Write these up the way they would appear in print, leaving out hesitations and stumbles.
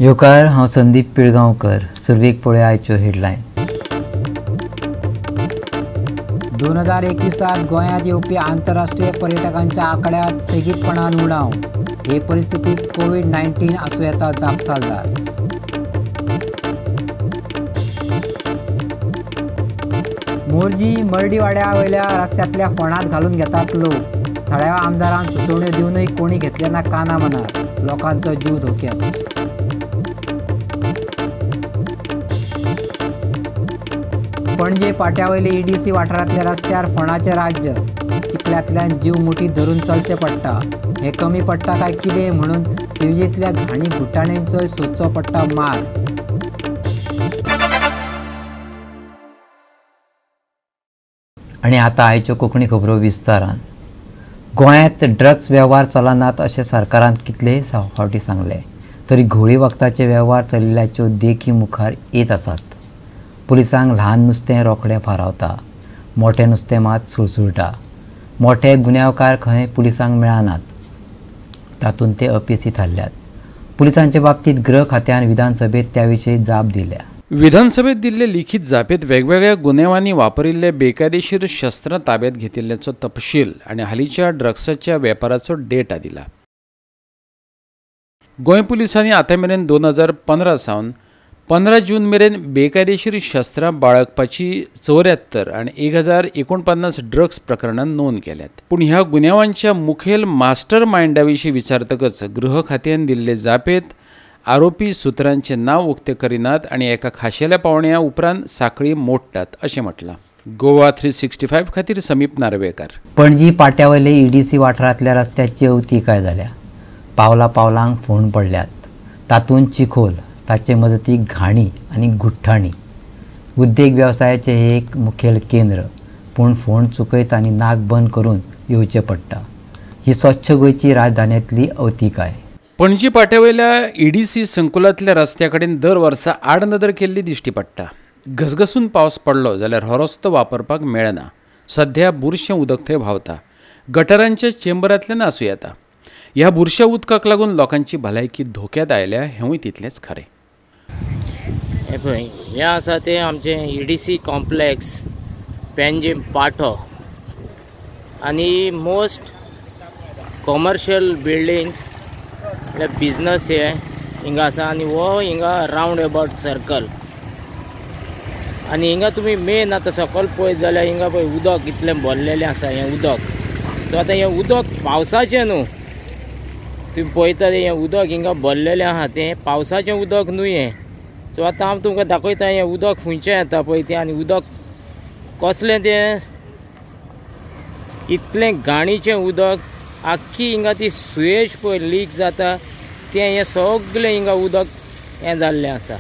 येवकार, हांव संदीप पिळगांवकर. सुरवेक पळोवया आयच्यो हेडलायन. 2021 गोंयांत येवपी आंतरराष्ट्रीय पर्यटकांच्या आंकड्यांत सेगीतपणान उणाव. हे परिस्थितीत कोवीड-19 आसूं येता जापसालदार. मोरजी मर्डीवाड्या वयल्या रस्त्यांतल्या फोंडांत घालून घेतात लोक. थळाव्या आमदारान सुचोवण्यो दिवनूय कोणी घेतले ना काना मनार. लोकांचो जीव धोक्यात. पणजे पाट्यावयले ईडीसी वाठारांतल्या रस्त्यार फोंडाचें राज्य. चिखलांतल्यान जीव मुठींत धरून चलचें पडटा. हें कमी पडटा काय कितें म्हणून सिवजेंतल्या घाणी घुट्टाण्यांचोय सोदचो पडटा मार. आनी आतां आयच्यो कोंकणी खबरो विस्तारान. गोंयांत ड्रग्स वेव्हार चलनात अशें सरकारान कितलेय फावटी सांगलें तरी घोळी वखदाचे वेव्हार चलिल्ल्याच्यो देखी मुखार येत आसात. पुलिसांक ल्हान नुस्तें रोखडें फारावता, मोठें नुस्तें मात सुळसुळटा. मोठे गुन्यांवकार खंय पुलिसांक मेळनात, तातूंत ते अपेसी थारल्यात. पुलिसांचे बाबतींत गृह खात्यान विधानसभेत त्या विशीं जाप दिल्या. विधानसभेत दिल्ले लिखित जापेत वेगवेगळ्या गुन्यांवांनी वापरिल्ले बेकायदेशीर शस्त्रां ताब्यात घेतिल्ल्याचो तपशील आनी हालींच्या ड्रग्साच्या वेपाराचो डेटा दिला. गोंय पुलिसांनी आतां मेरेन 2015 सावन 15 जून मेरेन बेकायदेशीर शस्त्रां बाळगपाची 74 आनी 1049 ड्रग्स प्रकरणां नोंद केल्यात. पूण ह्या गुन्यांवांच्या मुखेल मास्टर मायंडा विशीं विचारतकच गृह खात्यान दिल्ले जापेत आरोपी सुत्रांचें नांव उक्तें करिनात आनी एका खाशेल्या पावण्या उपरांत साखळी मोडटात अशें म्हटलां. गोवा 365 खातीर समीप नार्वेकार. पणजी पाट्यावयले ईडीसी वाठारांतल्या रस्त्याची अवतिकाय जाल्या. पावला पावलांक फोंड पडल्यात, तातूंत चिखोल, ताचे मजतीक घाणी आनी गुठ्ठाणी. उद्देग वेवसायाचें हें एक मुखेल केंद्र, पूण फोंड चुकयत आनी नाक बंद करून येवचें पडटा. ही स्वच्छ गोंयची राजधान्यांतली अवतिकाय. पणजी पाट्यावयल्या ईडीसी संकुलांतल्या रस्त्या कडेन दर वर्सा आडनदर केल्ली दिश्टी पडटा. घसघसून पावस पडलो जाल्यार हो रस्तो वापरपाक मेळना. सध्या बुरशें उदक थंय व्हांवता, गटरांच्या चेंबरांतल्यान आसूं येता. ह्या बुरश्या उदकाक लागून लोकांची भलायकी धोक्यात आयल्या हेंवूय तितलेंच खरें. हें पळय, हें आसा तें आमचें ईडीसी कॉम्प्लेक्स पेंजीम पाटो आनी मोस्ट कॉमर्शियल बिल्डिंग्स म्हळ्यार बिजनस हे हिंगा आसा आनी हो हिंगा रावंड एबाउट सर्कल. आनी हिंगा तुमी मेन आतां सकयल पळयत जाल्यार हिंगा पळय उदक इतलें भरलेलें आसा. हें उदक सो आतां हें उदक पावसाचें न्हू, तुमी पळयता हें उदक हिंगा भरलेलें आसा तें पावसाचें उदक न्हू हें. सो आतां हांव तुमकां दाखयता हें उदक खंयचें येता पळय तें आनी उदक कसलें तें. इतलें घाणीचें उदक, आख्खी हिंगा ती सुयेज पळय लीक जाता तें हें सगळें हिंगा उदक हें जाल्लें आसा.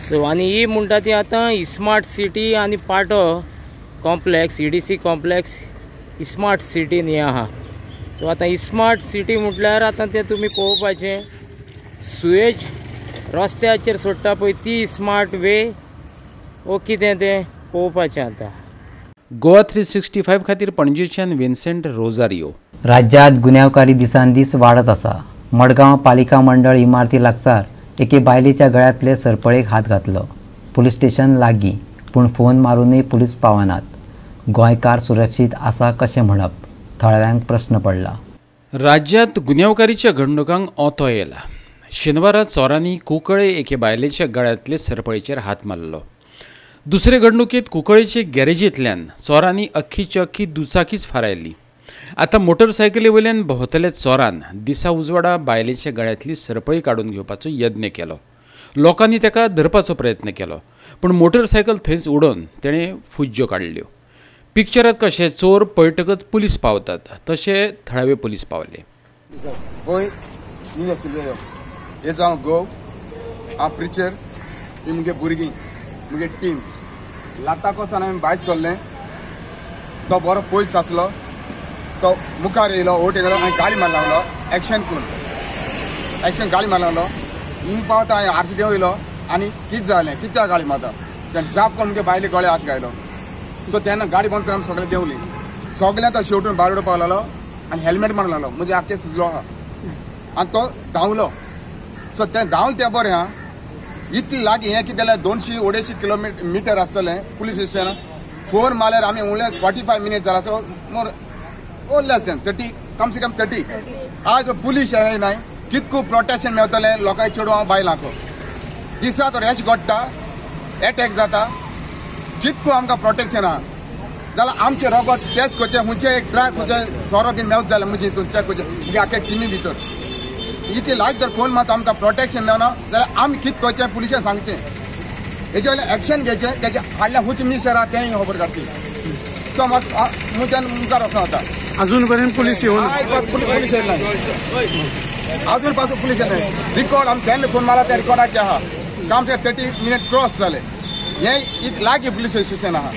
सो आनी ही म्हणटा ती आतां स्मार्ट सिटी आनी पाटो कॉम्प्लेक्स ईडीसी कॉम्प्लेक्स स्मार्ट सिटीन हें आहा. सो आतां स्मार्ट सिटी म्हटल्यार आतां तें तुमी पळोवपाचें सुयेज रस्त्याचेर सोडटा पळय ती स्मार्ट वे वो कितें तें पळोवपाचें आतां. गोवा 365 खातीर पणजेच्यान विन्सेंट रोजारियो. राज्यांत गुन्यांवकारी दिसान दीस वाडत आसा. मडगांव पालिका मंडळ इमारती लागसार एके बायलेच्या गळ्यांतले सरपळेक हात घातलो. पुलीस स्टेशन लागीं, पूण फोन मारुनूय पुलीस पावनात. गोंयकार सुरक्षीत आसा कशें म्हणप, थळाव्यांक प्रस्न पडला. राज्यांत गुन्यांवकारीच्या घडणुकांक ओतो येयला. शेनवारा चोरांनी कुंकळे एके बायलेच्या गळ्यांतले सरपळेचेर हात मारलो. दुसरे घडणुकेंत कुंकळेचे गॅरेजींतल्यान चोरांनी अख्खीची अख्खी दुचाकीच फारायली. आतां मोटरसायकली वयल्यान भोंवतल्या चोरान दिसा उजवाडा बायलेच्या गळ्यांतली सरपळी काडून घेवपाचो यत्न केलो. लोकांनी ताका धरपाचो प्रयत्न केलो, पूण मोटरसायकल थंयच उडोवन तेणें फुज्ज्यो काडल्यो. पिक्चरात कशे चोर पळटकच पुलीस पावतात तशे थळावे पुलीस पावले. हे जावं गो, हांव प्रिचर, ही मुगे भुरगीं, मुगे टीम, लाताकोसान आमी भायर सरले, तो बरो पयस आसलो, तो मुखार येयलो, ओवरटेक केलो आनी गाडी मार लागलो, एक्शन करून एक्शन गाडी मार लागलो. हिंग पावता हांवें आरसी देंवयलो आनी कितें जालें कित्याक गाडी मारता तेन्ना जाप करून मुगे बायले गळे हात घायलो. सो तेन्ना गाडी बंद करून आमी सगळे देंवली, सगळें तो शेवटून भायर उडोवपाक लागलो आनी हेल्मेट मारूंक लागलो, म्हणजे आख्खे सुजलो आहा आनी तो धांवलो. सो तें धांवलें तें बरें आहा, इतलें लागीं हें कितें जाल्यार 200-250 किलोमिटर मिटर आसतलें पुलीस स्टेशन. फोन मारल्यार आमी उरले 45 मिनट जाला, सो मोर ओर लेस देन 30, कम से कम 30. आज पुलीस येनाय, कितकू प्रोटेक्शन मेळटलें लोकांक, चेडवां बायलांक. दिसा तो रॅश घडटा, एटॅक जाता, कितकू आमकां प्रोटेक्शन आहा जाल्यार आमचें रोगत चॅक करचें, खंयचें एक ट्रक खंयचें सोरो बीन मेवत जाल्यार म्हणजे हितून चॅक करचें म्हणजे आख्खे टिमी भितर इतली लायक जर फोन मारता आमकां प्रोटेक्शन मेळना जाल्यार आमी कितें करचें पुलिसांक सांगचें, हेजे वयल्यान एक्शन घेवचें. तेजे हाडल्या खंयचें मिनिस्टर आहा तेंय खबर काडची. सो म्हज्यान मुखार वचों आतां. अजून पर्यंत पुलीस येवन पुलीस येयला, अजून पासून पुलीस येयना. रिकॉर्ड आमी केन्ना फोन मारला त्या रिकॉर्डाचे आहा, आमचे 30 मिनट क्रॉस जाले. हें लागीं पुलीस स्टेशन आहा.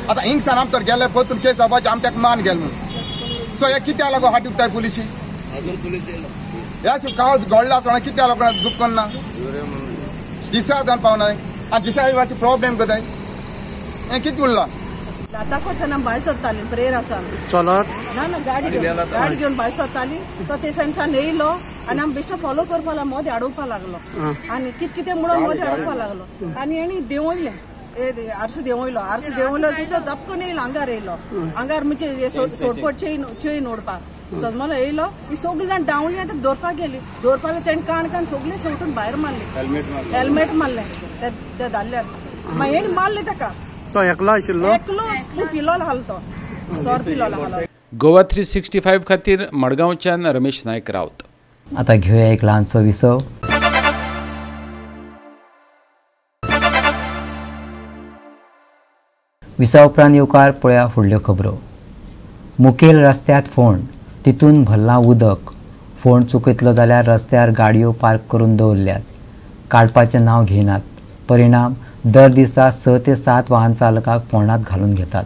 आतां हिंगसान आम तर गेले परतून केस जावपाची, आमी ताका मान गेले म्हणून. सो हें कित्याक लागून हाट उरताय पुलिशी? ह्या गांव घडला आसतना कित्याक लागून झूप करना, दिसा जावन पावना आनी दिसा येवपाची प्रॉब्लेम करताय, हें कितें उरलां? लाताकोसान आमी भायर सरताली, प्रेयर आसा चलत ना ना गाडी घेवन, गाडी घेवन भायर सरताली. तो ते सायडसान येयलो आनी आमी बेश्टो फॉलो करपा लागलो, मदें आडोवपा लागलो आनी कितें कितें म्हणून मदें आडोवपा लागलो आनी हेणी देंवयलें, आरसी देंवयलो, आरसी देंवयलो तसो जपकून येयलो, आंगार येयलो, आंगार म्हणजे सोडपट चेन चेन ओडपाक सजमलो येयलो. ही सगळीं जाण धांवली आनी दवरपाक गेली, दवरपाक तेणें काण काण सगळें शेवटून भायर मारली, हेल्मेट मारलें त्या दादल्यान, मागीर हेणी मारलें ताका. तो एकलो आशिल्लो, एकलोच पूण पिलोलो आसलो, तो सोर पिलोलो आसलो. गोवा 365 खातीर मडगांवच्यान रमेश नायक राऊत. आतां घेवया एक ल्हानसो विसव. विसा उपरांत येवकार पळया फुडल्यो खबरो. मुखेल रस्त्यांत फोंड, तितून भरलां उदक. फोंड चुकयतलो जाल्यार रस्त्यार गाडयो पार्क करून दवरल्यात, काडपाचें नांव घेनात. परिणाम दर दिसा 6 ते 7 वाहन चालकाक फोंडांत घालून घेतात,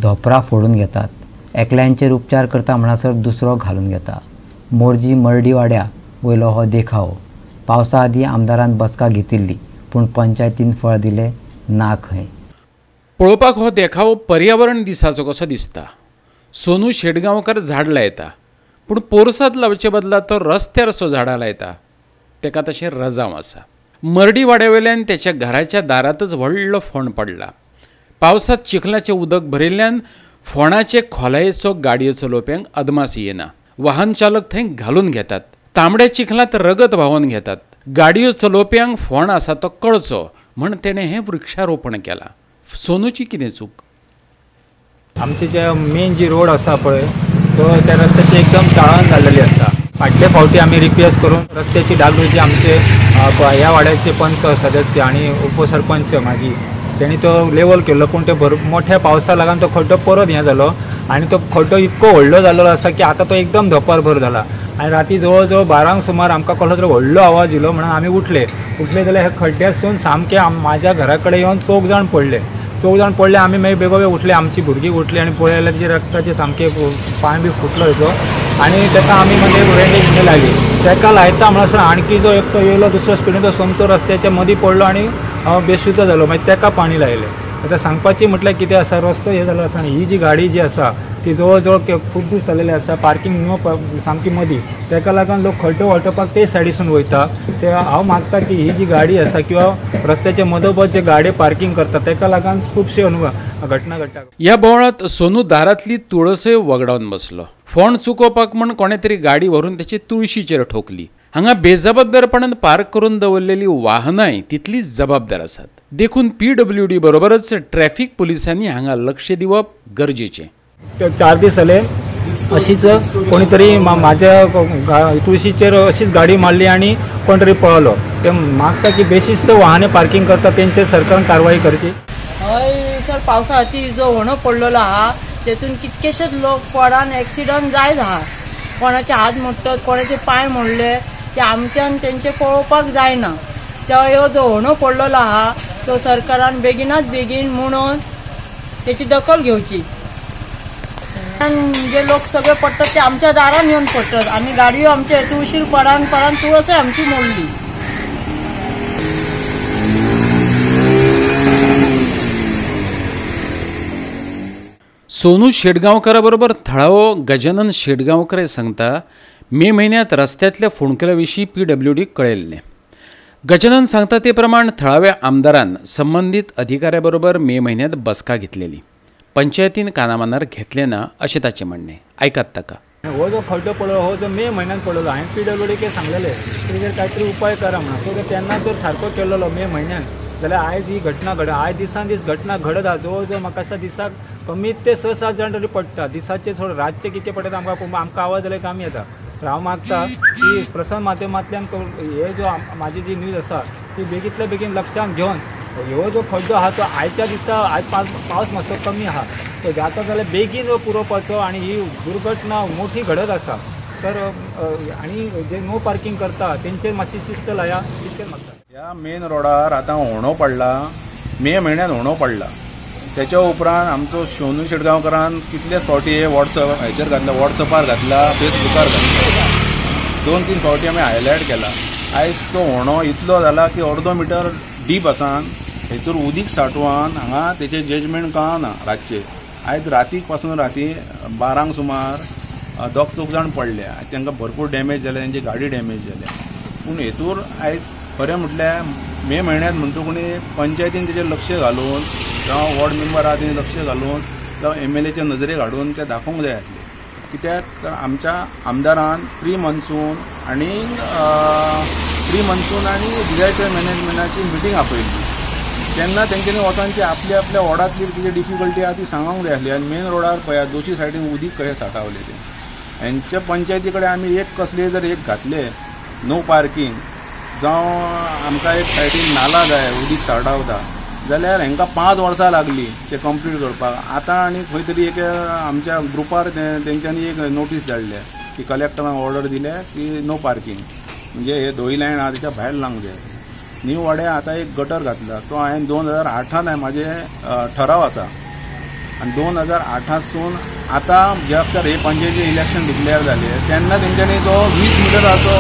धोपरां फोडून घेतात. एकल्यांचेर उपचार करता म्हणसर दुसरो घालून घेता. मोरजी मर्डीवाड्या वयलो हो देखावो. पावसा आदीं आमदारान बसका घेतिल्ली, पूण पंचायतीन फळ दिलें ना खंय. पळोवपाक हो देखावो पर्यावरण दिसाचो कसो दिसता. सोनू शेटगांवकर झाड लायता, पूण पोरसांत लावचे बदला तो रस्त्यार सो झाडां लायता. ताका तशें रजांव आसा. मर्डीवाड्या वयल्यान त्याच्या घराच्या दारांतच व्हडलो फोंड पडला. पावसांत चिखलाचें उदक भरिल्ल्यान फोंडाचे खोलायेचो गाडयो चलोवप्यांक अदमास येना. वाहन चालक थंय घालून घेतात, तांबड्या चिखलांत रगत व्हांवोवन घेतात. गाडयो चलोवप्यांक फोंड आसा तो कळचो म्हण तेणें हें वृक्षारोपण केलां. सोनूची कितें चूक? आमचे जे मेन जी रोड आसा पळय तो त्या रस्त्याची एकदम चाळण जाल्लेली आसा. फाटले फावटी आमी रिक्वेस्ट करून रस्त्याची डागडुजी आमचे ह्या वाड्याचे पंच सदस्य आनी उपसरपंच मागीर तेणी तो लेवल केल्लो, पूण ते मोठ्या पावसा लागून तो खड्डो परत हें जालो आनी तो खड्डो इतको व्हडलो जाल्लो आसा की आतां तो एकदम धोंपरभर जाला. आनी राती जवळ जवळ 12 सुमार आमकां कसलो तरी व्हडलो आवाज येयलो म्हणून आमी उठले, उठले जाल्यार ह्या खड्ड्यासून सामके म्हाज्या घरा कडेन येवन चौग जाण पडले, चौग जाण पडले. आमी मागीर बेगोबेग उठले, आमची भुरगीं उठली आनी पळयलें जाल्यार तेजे रक्ताचे सामके पांय बी फुटलो हेजो आनी ताका आमी मागीर बँडेज बी लायली. ताका लायता म्हणसर आणकी जो एकटो येयलो दुसरो स्पिडीन, तो सोमतो रस्त्याच्या मदीं पडलो आनी बेशुद्ध जालो. मागीर ताका पाणी लायलें. आतां सांगपाची म्हटल्यार कितें आसा, रस्तो हे जालो आसा आनी ही जी गाडी जी आसा ती जवळ जवळ खूब दीस जाल्लेली आसा पार्कींग नो सामकी मदीं, ताका लागून लोक खड्डो वाटोवपाक ते सायडीसून वयता. ते हांव मागता की ही जी गाडी आसा किंवा रस्त्याच्या मदोमद जे गाडी पार्कींग करता ताका लागून खुबशे अनुभव घटना घडटा. ह्या बोवाळांत सोनू दारांतली तुळसय वगडावन बसलो. फोंड चुकोवपाक म्हण कोणें तरी गाडी व्हरून त्याची तुळशीचेर ठोकली. हांगा बेजबाबदारपणान पार्क करून दवरलेली वाहनांय तितलीच जबाबदार आसात. देखून PWD बरोबरच ट्रॅफिक पुलिसांनी हांगा लक्ष दिवप गरजेचें. 4 दीस जाले अशीच कोणीतरी माझ्या तुळशीचेर अशीच गाडी मारली आनी कोण तरी पळलो. ते मागता की बेशिस्त वाहने पार्किंग करता तेंचेर सरकारान कारवाई करची. हय सर, पावसाची जो होणो पडलेलो आहा तेतून कितकेशेच लोक पडान एक्सिडंट जायत आहा. कोणाचे हात मोडटात, कोणाचे पांय मोडले, ते आमच्यान तेंचे पळोवपाक जायना. त्या ह्यो जो होणो पडलेलो आहा सो सरकारान बेगिनात बेगीन म्हणून तेची दखल घेवची. जे लोक सगळे पडटात ते आमच्या दारान येवन पडटात आनी गाडयो आमच्या हेतू उशीर पडान पडान तुळसय आमची मोडली. सोनू शेटगांवकरा बरोबर थळावो गजानन शेटगांवकर सांगता मे म्हयन्यांत रस्त्यांतल्या फोंडकुला विशीं पीडब्ल्यूडीक कळयल्लें. गजानन सांगता ते प्रमाण थळाव्या आमदारान संबंदीत अधिकाऱ्या बरोबर मे म्हयन्यांत बसका घेतलेली. पंचायतीन कानामनार घेतलें ना अशें ताचें म्हणणें. आयकात ताका. हो जो खड्डो पडलो हो जो मे म्हयन्यांत पडलो हांवें पीडब्ल्यूडीक सांगलेलें तेजेर कांय तरी उपाय करा म्हणून. सो तेन्ना जर सारको केल्लो मे म्हयन्यांत जाल्यार आयज ही घटना घड आयज दिसान दीस घटना घडत आसा. जवळ जवळ म्हाका दिसता दिसाक कमीत ते 6-7 जाण तरी पडटा. दिसाचे सोड रातचे कितें पडटा आमकां आमकां आवाज जाल्यार आमी येता. तर हांव मागता की प्रसार माध्यमांतल्यान हे जो म्हाजी जी न्यूज आसा ती बेगींतल्या बेगीन लक्षांत घेवन ह्यो जो खड्डो आहा तो आयच्या दिसा आयज पावस मातसो कमी आहा तो जाता जाल्यार बेगीन पुरोवपाचो आनी ही दुर्घटना मोठी घडत आसा. तर आनी जे नो पार्किंग करता तेंचेर मातशी शिस्त लाया तितकें मागता. ह्या मेन रोडार आतां होणो पडला, मे म्हयन्यांत होणो पडला. त्याच्या उपरांत आमचो सोनू शेटगांवकरान कितले फावटी हे वॉट्सअप हेचेर घातला, वॉट्सअपार घातला, फेसबुकार घातला, 2-3 फावटी आमी हायलायट केला. आयज तो होणो इतलो जाला की अर्दो मिटर डीप आसान हेतूर उदीक साठवान हांगा तेचें जजमेंट कळना. रातचें आयज रातीक पासून राती 12 सुमार 2-3 जाण पडले, तांकां भरपूर डॅमेज जाल्या, तेंची गाडी डॅमेज जाल्या. पूण हेतूर आयज खरें म्हटल्यार मे म्हयन्यांत म्हणटा कोणी पंचायतीन तेजेर लक्ष घालून जावं वॉर्ड मेंबर आहा तेणी लक्ष घालून जावं एमएलएच्या नजरेक हाडून ते दाखोवंक जाय आसलें. कित्याक तर आमच्या आमदारान प्री मॉन्सून आनी डिजास्टर मॅनेजमेंटाची मिटींग आपयल्ली तेन्ना तेंच्यांनी वचोन ती आपल्या आपल्या वॉर्डांतली कितें डिफिकल्टी आहा ती सांगूंक जाय आसली. आनी मेन रोडार पळयात दोशी सायडीन उदीक कशें साठावलें तें. हेंच्या पंचायती कडेन आमी एक कसले जर एक घातले नो पार्किंग जावं आमकां एक सायडीन नाला जाय उदीक साठावता जाल्यार हेंकां 5 वर्सां लागलीं ते कंप्लीट करपाक. आतां आनी खंय तरी एक आमच्या ग्रुपार तेंच्यांनी एक नोटीस धाडल्या की कलेक्टरान ऑर्डर दिल्या की नो पार्किंग, म्हणजे हे दोई लायन आहा तेच्या भायर लावंक जाय. न्यू वाड्या आतां एक गटर घातला तो हांवें 2008 म्हाजे ठराव आसा आनी 2008 आतां ज्या वखतार हे पंचायती इलेक्शन डिक्लेअर जालें तेन्ना तेंच्यांनी तो 20 मिटराचो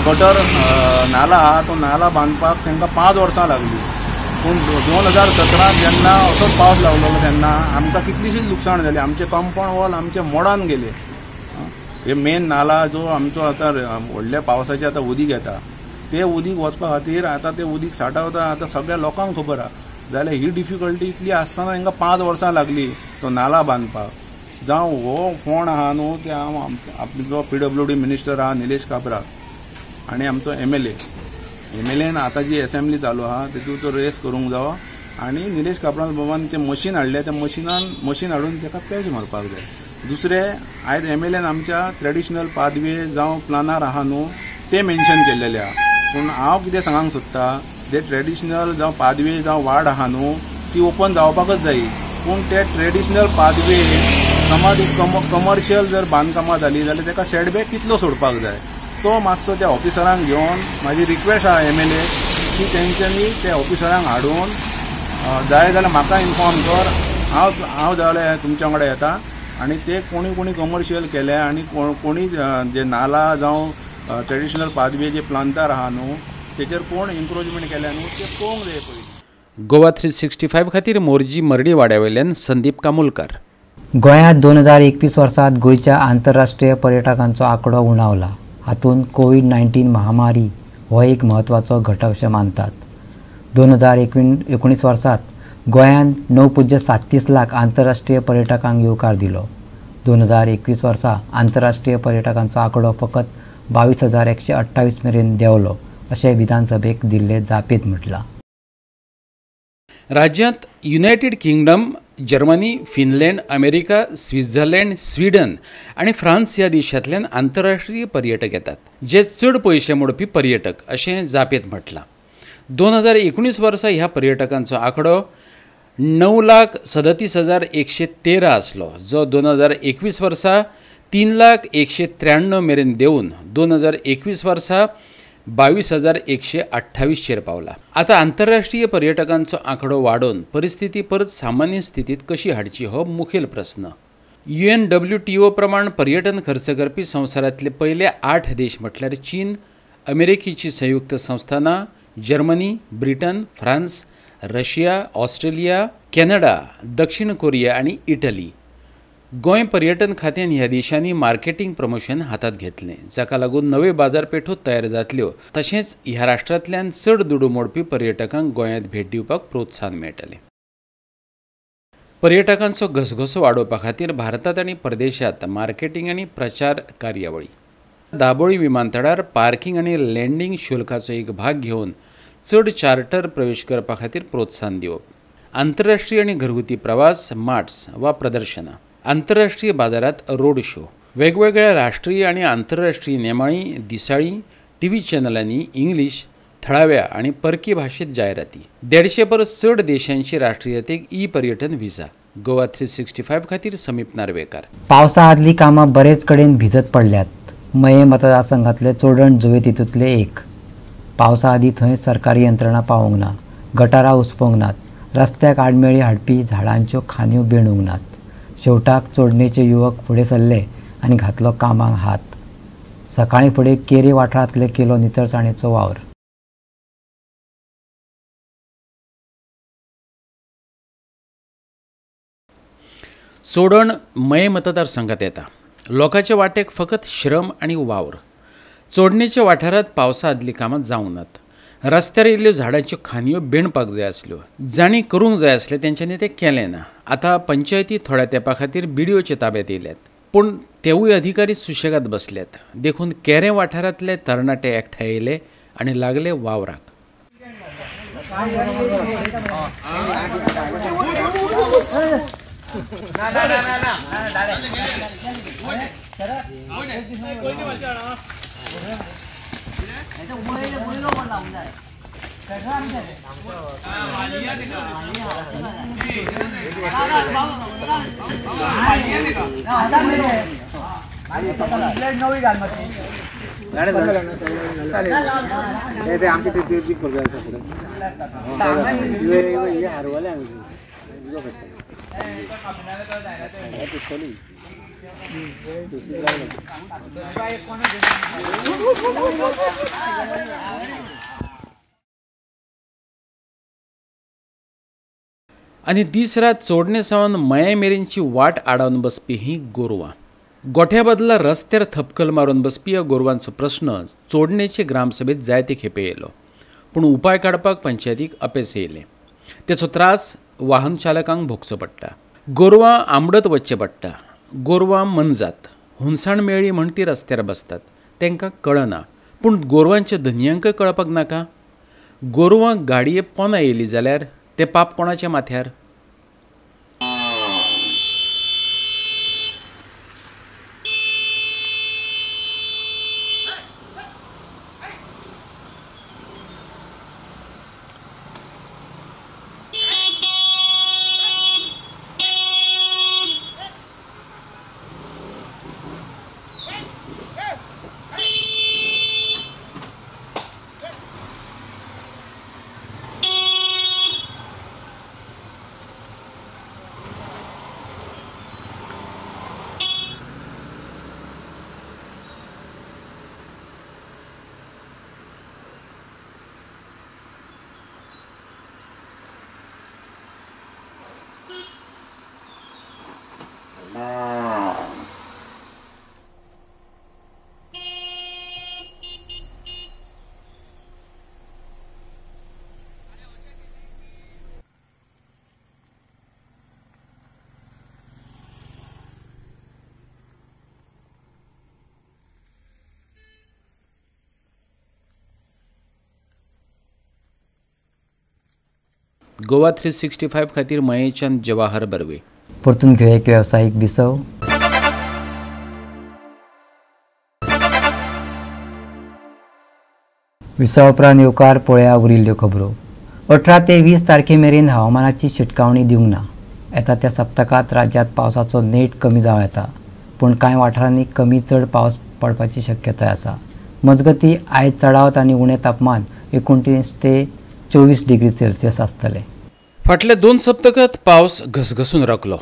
गटर नाला आहा तो नाला बांदपाक तांकां 5 वर्सां लागलीं. पूण 2017 जेन्ना असोच पावस लागलेलो तेन्ना आमकां कितलीशीच लुकसाण जाली. आमचें कंपाउंड वॉल आमचें मोडान गेलें. हे मेन नाला जो आमचो आतां व्हडल्या पावसाचें आतां उदीक येता ते उदीक वचपा खातीर आतां तें उदीक साठावता आतां सगळ्या लोकांक खबर आहा. जाल्यार ही डिफिकल्टी इतली आसतना तांकां 5 वर्सां लागलीं तो नाला बांदपाक. जावं हो फोंड आहा न्हू ते हांव आपलो पीडब्ल्यूडी मिनिस्टर आहा निलेश काब्रा आनी आमचो एमएलएन आतां जी एसेंब्ली चालू आहा तेतूंत तो रेस करूंक जावो आनी निलेश काब्रा बाबान तें मशीन हाडलें, त्या मशीन हाडून ताका पॅच मारपाक जाय. दुसरें आयज एमएलएन आमच्या ट्रेडिशनल पादवे जावं प्लानार आहा न्हू ते मेन्शन केल्लेले आहा. पूण हांव कितें सांगूंक सोदता जे ट्रेडिशनल जावं पादवे जावं वाड आहा न्हू ती ओपन जावपाकच जायी. पूण ते ट्रेडिशनल पादवे समज एक कमर्शियल जर बांदकामां जालीं जाल्यार ताका सेटबॅक कितलो सोडपाक जाय तो मातसो त्या ऑफिसरांक घेवन म्हाजी रिक्वेस्ट आहा एमएलए की तेंच्यांनी त्या ऑफिसरांक हाडून जाय जाल्यार म्हाका इन्फॉर्म कर, हांव जाल्यार तुमच्या वांगडा येता. आनी ते कोणी कोणी कमर्शियल केले आनी कोणी जे नाला जावं ट्रेडिशनल पादवे जे प्लांतार आहा न्हू तेचेर कोण एन्क्रोचमेंट केल्या न्हू ते पळोवंक जाय पयलीं. गोवा 365 खातीर मोरजी मर्डी वाड्यावयल्यान संदीप कामुलकर. गोंयांत 2021 वर्सांत गोंयच्या आंतरराष्ट्रीय पर्यटकांचो आंकडो उणावला. हातूंत कोवीड-19 महामारी हो एक म्हत्वाचो घटक अशें मानतात. 2019 वर्सांत गोंयान 9.37 लाख आंतरराष्ट्रीय पर्यटकांक येवकार दिलो. 2021 वर्सा आंतरराष्ट्रीय पर्यटकांचो आंकडो फकत 22,128 मेरेन देंवलो अशें विधानसभेक दिल्ले जापेंत म्हटलां. राज्यांत United Kingdom, Germany, Finland, America, Switzerland, Sweden आनी फ्रांस ह्या देशांतल्यान आंतरराष्ट्रीय पर्यटक येतात, जे चड पयशे मोडपी पर्यटक अशें जापेंत म्हटलां. 2019 वर्सा ह्या पर्यटकांचो आंकडो 9,37,113 आसलो, जो 2021 वर्सा 3,00,193 मेरेन देंवून 2021 वर्सा 22,128चेर पावला. आतां आंतरराष्ट्रीय पर्यटकांचो आंकडो वाडोवन परिस्थिती परत सामान्य स्थितीत कशी हाडची हो मुखेल प्रस्न. UNWTO प्रमाण पर्यटन खर्च करपी संवसारांतले पयले 8 देश म्हटल्यार चीन, अमेरिकेची संयुक्त संस्थानां, Germany, Britain, France, Russia, Australia, Canada, दक्षिण कोरिया आनी इटली. गोंय पर्यटन खात्यान ह्या देशांनी मार्केटींग प्रमोशन हातांत घेतलें, जाका लागून नव्यो बाजारपेठो तयार जातल्यो, तशेंच ह्या राष्ट्रांतल्यान चड दुडू मोडपी पर्यटकांक गोंयांत भेट दिवपाक प्रोत्साहन मेळटलें. पर्यटकांचो घसघसो वाडोवपा खातीर भारतांत आनी परदेशांत मार्केटींग आनी प्रचार कार्यावळी. दाबोळी विमानतळार पार्किंग आनी लँडींग शुल्काचो एक भाग घेवन चड चार्टर प्रवेश करपा खातीर प्रोत्साहन दिवप. आंतरराष्ट्रीय आनी घरगुती प्रवास, मार्ट्स वा प्रदर्शनां, आंतरराष्ट्रीय बाजारांत रोड शो, वेगवेगळ्या राष्ट्रीय आनी आंतरराष्ट्रीय नेमाळीं, दिसाळीं, टीव्ही चॅनलांनी इंग्लीश, थळाव्या आनी परकी भाशेंत जायराती. 150 परस चड देशांची राष्ट्रीयतेक ई पर्यटन व्हिसा. गोवा 365 खातीर समीप नार्वेकार. पावसा आदलीं कामां बरेच कडेन भिजत पडल्यात. मये मतदारसंघातले चोडण जुवे तितूंतले एक. पावसा आदीं थंय सरकारी यंत्रणा पावोंक ना, गटारां उसपोंक नात, रस्त्याक आडमेळी हाडपी झाडांच्यो खांदयो बेणूंक नात. शेवटाक चोडणेचे युवक फुडें सरले आनी घातलो कामाक हात. सकाळीं फुडें केरी वाठारांतले केलो नितळसाणेचो वावर. चोडण मये मतदारसंघात येता. लोकांच्या वाटेक फकत श्रम आनी वावर. चोडणेच्या वाठारांत पावसा आदलीं कामां जावंक नात. रस्त्यार येयल्ल्यो झाडांच्यो खांदयो बेणपाक जाय आसल्यो, जांणी करूंक जाय आसलें तेंच्यांनी तें केलें ना. आतां पंचायती थोड्या तेंपा खातीर बीडीओच्या ताब्यांत येयल्यात, पूण तेवूय अधिकारी सुशेगाद बसल्यात. देखून केरें वाठारांतले तरणाटे एकठांय येयले आनी लागले वावराक. आनी दीस रात चोडणे सावन मये मेरेनची वाट आडावन बसपी ही गोरवां. गोठ्या बदला रस्त्यार थपकल मारून बसपी ह्या गोरवांचो प्रस्न चोडणेचे ग्रामसभेत जायते खेपे येयलो, पूण उपाय काडपाक पंचायतीक अपेस येयलें. तेचो त्रास वाहन चालकांक भोगचो पडटा. गोरवां आंबडत वचचें पडटा. गोरवां मनजात हुनसाण मेळ्ळी म्हण ती रस्त्यार बसतात, तांकां कळना. पूण गोरवांच्या धनयांकय कळपाक नाका? गोरवां गाडये पोंदा येयली जाल्यार तें पाप कोणाच्या माथ्यार? गोवा 365 खातीर मयेच्यान जवाहर बर्वे. परतून घेवया एक वेवसायीक विसव. विसवा उपरांत येवकार पळया उरिल्ल्यो खबरो. 18 ते 20 तारखे मेरेन हवामानाची शिटकावणी दिवंक ना. येता त्या सप्तकांत राज्यांत पावसाचो नेट कमी जावं येता, पूण कांय वाठारांनी कमी चड पावस पडपाची शक्यताय आसा. मजगती आयज चडावत आनी उणें तापमान 29 ते 24 डिग्री सेल्सियस आसतलें. फाटल्या 2 सप्तकांत पावस घसघसून रकलो.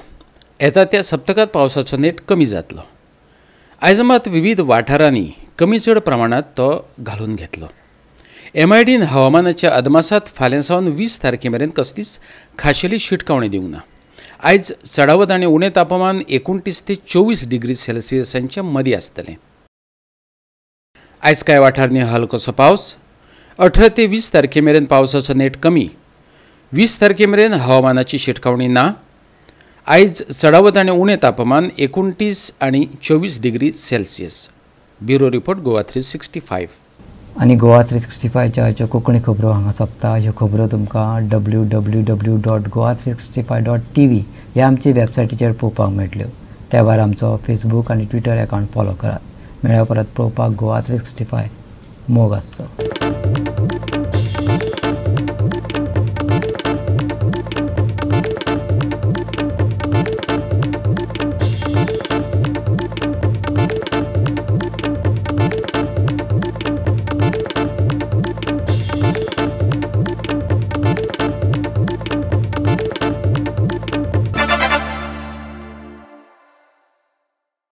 येता त्या सप्तकांत पावसाचो नेट कमी जातलो. आयज मात विविध वाठारांनी कमी चड प्रमाणांत तो घालून घेतलो. एमआयडीन हवामानाच्या अदमासात फाल्यां सावन 20 तारखे मेरेन कसलीच खाशेली शिटकावणी दिवंक ना. आयज चडावत आनी उणें तापमान 29 ते 24 डिग्री सेल्सियसांच्या मदीं आसतलें. आयज कांय वाठारांनी हलकोसो पावस. 18 ते 20 तारखे मेरेन पावसाचो नेट कमी. 20 तारखे मेरेन हवामानाची शिटकावणी ना. आयज चडावत आनी उणें तापमान 29 आनी 24 degree Celsius. Bureau report, Goa 365. आनी गोवा 365च्या ह्यो कोंकणी खबरो हांगा सोंपता. ह्यो खबरो तुमकां www.goa365.tv ह्या आमचे वेबसायटीचेर पळोवपाक मेळटल्यो. त्या भायर आमचो फेसबूक आनी ट्विटर अकावंट फॉलो करात. मेळ्या परत पळोवपाक गोवा 365 मोग आसचो.